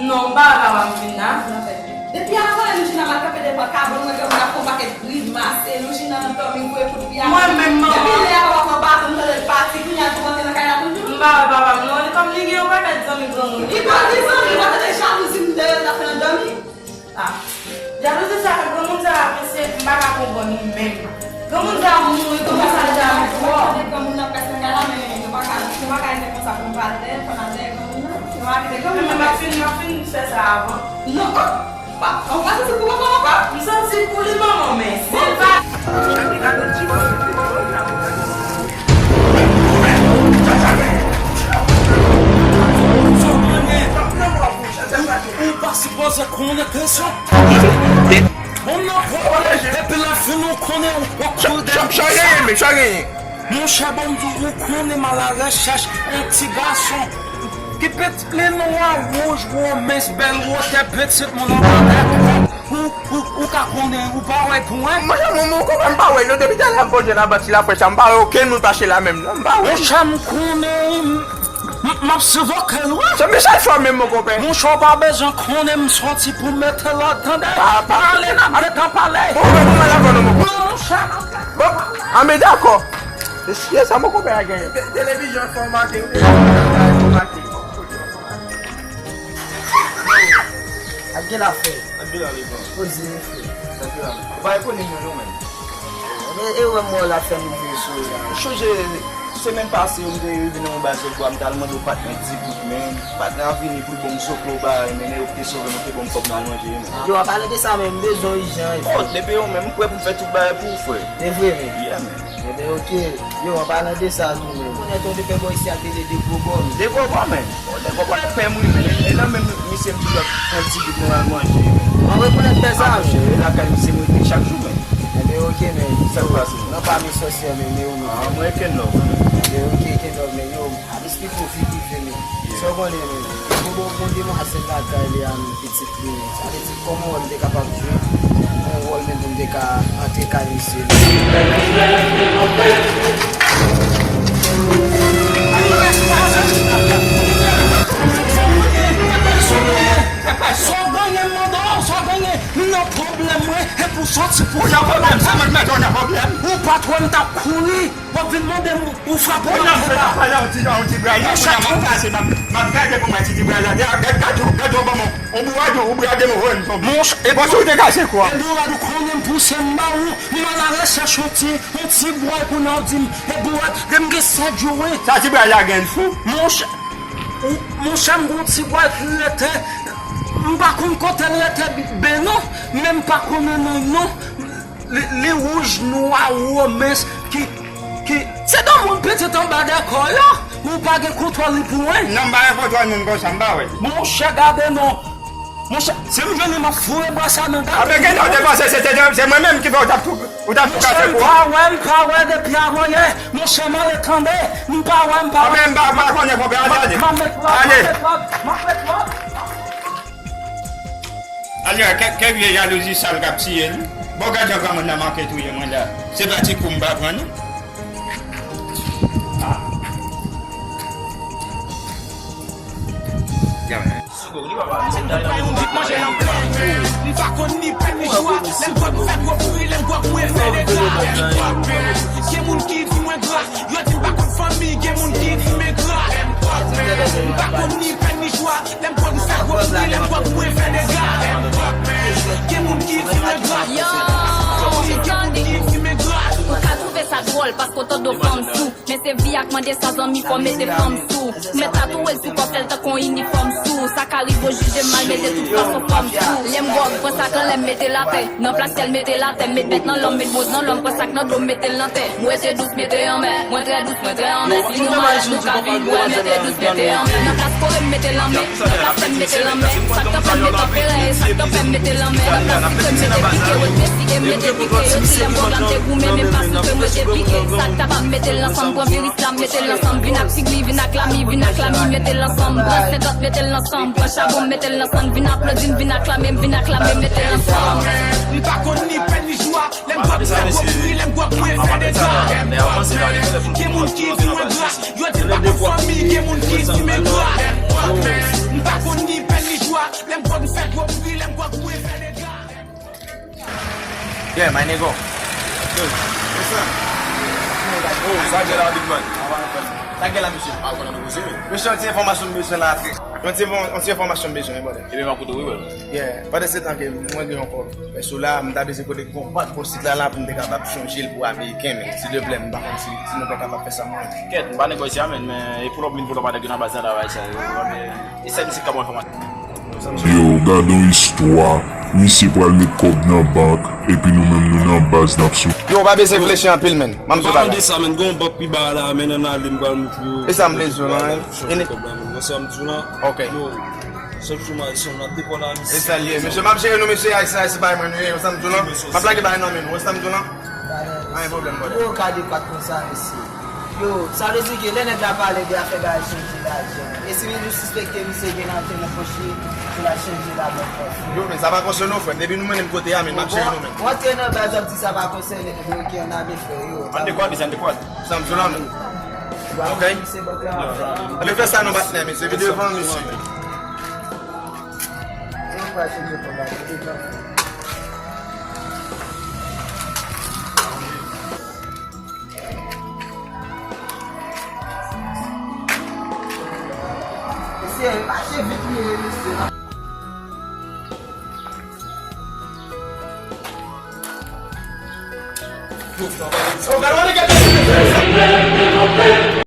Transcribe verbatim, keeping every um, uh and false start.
Non, m pa wè papa m vin la. Depi avan lè Loujina m al kanpe devan kabann mwen, granmoun ap fè yon pakèt grimase, Loujina nan dòmi, voye kout pye a. Mwen menm, manman. Depi lè a papa m ap pati, m tande l pati, kounye a l tou rantre nan kay la toujou. M pa wè papa m non, li kòm li gen yon pakèt zanmi granmoun. Li pa gen zanmi, ou pa tande jalouzi m dèyè l t ap fè nan dòmi? Ah. Jalouzi sa, granmoun sa, mesye, m pa ka konprann li menm. Granmoun sa mouri, granmoun sa deja twò. Granmoun nan prèske nan kay la, men yo pa ka, yo pa ka rete konsa pou m pa dèyè, fò n al dèyè granmoun nan. Yo pa kite granmoun nan. M ap fin, m ap fin fè sa avan. Non, oh, pa, ou pa santi pou papa ankò? M santi pou li, manman, men se pa. Ou pa sipoze konnen kesyon. Bon, nan pwoblèm. Epi lè fin ou konnen ou, ou koul dèm. Sa genyen, men, sa genyen. Monchè, ban m di w, ou konnen m alarechèch yon ti gason ki pèt li nwa, wouj, wo, mens, bèl wotè, pitit moun an bagay. Ou, ou, ou ka konnen, ou pa wè pou mwen. Mwen, mwen, mwen, konprann, m pa wè, non, depi talè m poze nan bank sila, frè sa, m pa wè okenn moun pase la menm, non, m pa wè. Monchè, m konnen, m, m, m ap sivòke l, wi. Se mesaj fò menm, mon konpè. Monchè, w pa bezwen konnen m sòti pou mete lòd, tande. Pa, pa, pale, n ap gentan pale. Bon, bon, bon, la, bon, non, mon konpè. Non, monchè. Bon, an, men dakò. Se sa, mon konpè a genyen. Te-, televizyon fòmate, wi. Fòmate. Ak gen la fè. Ak gen la, le gran. Poze, frè. Ak gen la. Ou pa rekonèt mwen, non, menm. E, e wè mwen la fè nouvo sou la. Chonje, semèn pase, yo, m te rive nan yon baz lòt bò, m t al mande yon patnè di goud, men patnè a vini pou l ban m soklo, bagay, men nèg yo ki te sove m, yo te ban m kòb nan manje, men. Yo, an palan de sa, men m bezwen ijan, oh, depi yo, men m prè pou m fè tout bagay pou ou, frè. Se vre, men. Yeah, men. Enben, oke. Yo, an palan de sa tou, men. Konnen tou, de pè bò isi a te de gwo bò, men. De gwo bò, men. Bon, de gwo bò, e pè m, wi, men. E nan men misye m toujou ap pran ti goud nan al manje, men. Mwen rekonèt pè sa, men. E lakay misye m rete chak jou, men. Enben, oke, men. Sa k pase, men? Nan pa men sòsyè, men, men ou, men. Ah, mwen kenn lòv, men. Enben, oke, kenn lòv, men, yo. Ap esplike w figi, men. Yeah. Sa w konnen, men. Bon, bon, bon, demwazèl lakay li a, men. Pitit li, sa vle di kòman wè m te kapab jwe yon wòl menm pou m te ka antre kay misye. Sa w genyen, m mande w, sa w genyen? M nan pwoblèm, mwen, e pou sòti pou... Ou nan pwoblèm, sa mwen mete w nan pwoblèm. Ou pa t wè m t ap kouri. W ap vin mande m, ou frape m ak pè la. Monchè, m ap pase, m ap, m ap gade pou mwen si ti bra la. Gad, gad, gad, gad, gad, gad, yon bourad, yon bourad de mwen, wè, m tonbe. Monchè, e bon, si w te kase kwa. E bourad ou konnen m pouse m ba ou, m al arechèch yon ti, yon ti bwa pou nan di m, e bourad, gen m gen sèt jou, wi. Sa ti bra la gen fou. Monchè, ou, monchè, m gon ti bwa ki rete, m pa konn kote l rete byen non, men m pa konnen non, non. Li, li wouj, nwa, wo, mens, ki, ki, se de moun pitit anba de kò yo, ou pa gen kontwòl li pou mwen. Non, m pa gen kontwòl moun konsa, m pa wè. Monchè, gade non. Monchè, si m jwenn li, m ap foure bwa sa nan gade. Abe, gen lè w te panse se te, se mwen menm ki fè w t ap tou, ou t ap tou kase kou a. Monchè, m pa wè, m pa wè depi avanyè. Monchè, m ale tande. M pa wè, m pa wè. Abe, m pa, m pa konnen konpè, ale, ale. M ap met lòd, m ap met lòd, m ap met lòd. Alè, kèk, kèk vye jalouzi sal k ap tiye l. Bon, gad jan granmoun nan manke touye mwen la. Se pa ti kou m pa pran, non. Ah. Gade. M pa konn ni pèn ni jwa, lè m gwòg m fè gwo kouri, lè m gwòg mwen fè dega. Gen moun ki di mwen gra, yo di m pa konn fanmi, gen moun ki di m engra. M pa konn ni pèn ni jwa, lè m gwòg m fè gwo kouri, lè m gwòg mwen fè dega. Gen moun ki di m engra. Yo, gen moun ki di m engra. Ou ka twouve sa dwòl paske w tande yon fanm sou. Men se vi ak mande sa zanmi fò mete fanm sou. Ou mèt tatouwe l sou kò fè l tankou yon inifòm sou. Sa ka rive w jije m mal mete tout fason fanm sou. Lè m gwòg pran sa k anlè m mete l atè. Nan plas sèl mete l atè. Met bèt nan lòm, met bwoz nan lòm. Pran sa k nan do m mete l nan tè. M rete dous mete anmè. Mwen trè dous mwen trè anmè. Si nou malad nou ka vin bwè mete dous mete anmè. Nan plas kore m mete l anmè. Nan plas sèl mete l anmè. Sa k tanpè m mete anperè. E sa k tanpè m mete l anmè. Nan plas site m mete pike. Rete si e mete pike. Yo di lè m gwòg la m te goumen men pa souke m rete pike. Sa k ta pa m mete l ansanm pran viris. Sa m mete l ansanm, vin ak figi, vin ak lami, vin ak lami, mete l ansanm. Pran senkant, mete l ansanm. Pran chabon, mete l ansanm. Vin aplodi m, vin aklame m, vin aklame m, mete l ansanm. M pa konn ni pèn ni jwa, lè m gwòg sa gwòg pri, lè m gwòg mwen fè dega. Gen moun ki di mwen gra, yo di m pa konn fanmi, gen moun ki di m engra. M pa konn ni pèn ni jwa. Yeah, my nigga. Yo, what's up? Oh, sa gen la, big man? Sa gen la, mesye? Ah, konn nou koze, wi. Mesye, yon ti enfòmasyon m bezwen la, frè. Yon ti, yon ti enfòmasyon m bezwen, brother. Ebyen, m ap koute w, wi, brother. Yeah, pandan se tan ke mwen gen yon kòb. Men sou la, m ta bezwen kote gon bat pou sit la, la, pou m te kapab chanje l pou ameriken, men. Silteplè, m pa konn si, si nou pa kapab fè sa, mwen. Kèt, m pa negosye a, men, men, e pull up, vin pull up a nèg yo nan baz nan travay sa, yo, men, e sèl misye k ap ban enfòmasyon. Yo, gade yon istwa. Misye pral met kòb nan bank, epi nou menm nou nan baz n ap sou. Yo, w pa bezwen reflechi anpil, men. M ap di w bagay. Pale de sa, men. Gon bank pi ba la, men, ann ale, m pral montre w. E sa m bezwen, man. Chanje kòb la, men. Wè sa m di w la? Ok. Yo, chak jou m al son, m ap dekonnen a misye. E sa l ye. Mesye, m ap jere nou, mesye, ayisyen, ayisyen, bay mwen, nou ye. Wè sa m di w la? M ap lage bagay nan men nou. Wè sa m di w la? Anyen pwoblèm, brother. Yo, gade pa t konsa, mesye. Yo, sa vle di ke lè nèg la pale de afè bagay chanje lajan. E si nou sispekte misye gen lajan nan pòch li, pou l al chanje lajan pòch li. Yo, men sa pa konsène w, frè. Depi nou mennen m kote a, men m ap jere nou, men. Ou antre nan baz, w ap di sa pa konsène, men ok, ann ale, frè, yo. An de kwad, an de kwad. Sa m di w la, men. Ok. Ann fè sa, nou patnè, men se devan misye. Yo, pa chanje kòb la, devan. Mesye, mache vit li ye, mesye. Yo, gade, gade, gade, gade.